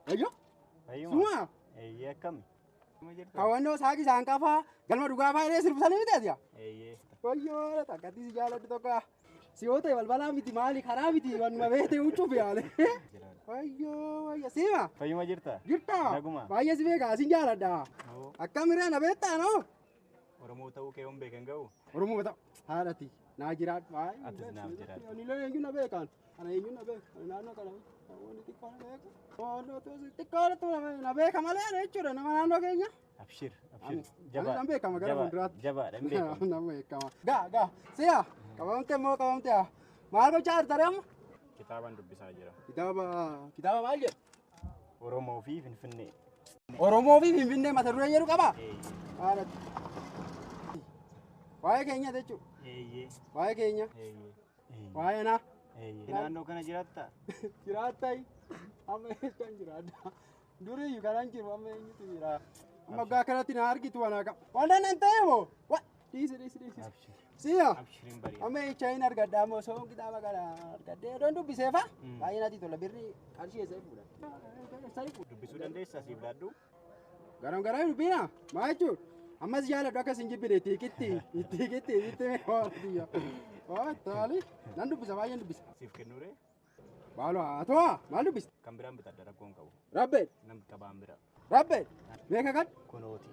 Ayyo. Fayyuma. Suma. Eeyyee, akkami? Akkuma jirtu? Kaawwannoo saaqi isaan qafaa galma dhugaa fa'aa jedhee sirbisanii miti ati. Eeyyee. Wayyoo, takkatti si jaaladhu tokko. Si yoo ta'e balbalaa miti, maali, karaa miti, wanuma beekte huccuuf yaale. Jiraadha. Wayyoo wayya, siima. Fayyuma jirta? Jirta. Naguma. Baay'ee si beeka, sin jaaladha. Oo. Akkamiree, na beektaa noo? Oromoo ta'uu kee yoon beekan ga'u? Oromoo ta'u haadhati naa jiraadhu. Atis naaf jiraadhu. Ani illee eenyu na beekan? Ana eenyu na beeka? Ani naannoo kana namoonni xiqqoo na beeku. Xiqqoo na beeka malee jechuudha nama naannoo keenya. Abshir, Ani abshir. nan beekama gara fuulduraatti. Jabaadha, hin beekama. Nama beekama. Gaa gaa si'a qabamte immoo qabamte, maal gochaa jirta amma? Kitaaban dubbisaa jira. Kitaaba maal jedhu? Oromoo fi Finfinnee. Oromoo fi Finfinnee mata duree jedhu qaba. Eeyyee. Haadhati. Waa'ee keenya jechuudha. Eeyyee. Waa'ee keenya. Eeyyee. Waa'ee naa. Eeyyee. Naannoo kana jiraattaa? Jiraattai, amma eessaan jiraadha? Duriyyuu kanan jiru, amma eenyutu jira? Amma waggaa kanatti na argitu wanaa qaba. Wanta nan ta'e moo? Wa, dhiisi, dhiisi, dhiisi. Abshir. Si'a. Abshir, hin bari'a. Amma eechayin argadha, amma osoo kitaaba kana argadhee odoon dubbiseefa. Baay'ee natti tola, birri qarshii eessa fuudha? Dubbisuu dandeessaa, siif laaddu? Garam garam dubbina maa jechuudha? Ammas jaaladhu, akkas hin jibbine, itti hiqitti, itti hiqitti, itti mee. Waa taali nan dubbisa, baay'een dubbisa. Siif kennuuree? Baaloo haa ta'u, maal dubbista? Kan biraan bitadha, rakkoon qabu. Rabbee. Nam qabaan bira. Rabbee meeqa kan? Kunooti.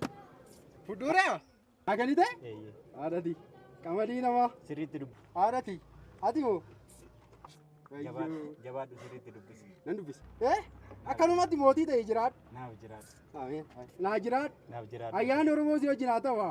Fuduraa akkanite. Eeyyee. Haadhati qamadii namaa. Sirriitti dubbi. Haadhati ati moo? Jabaadhu, jabaadhu, sirriitti dubbisi. Nan dubbisa. Akkanumatti mootii ta'e jiraadhu. Naaf jiraadhu. Ameen. Naa jiraadhu. Naaf jiraadhu. Ayyaanni Oromoo si wajjin haa ta'u.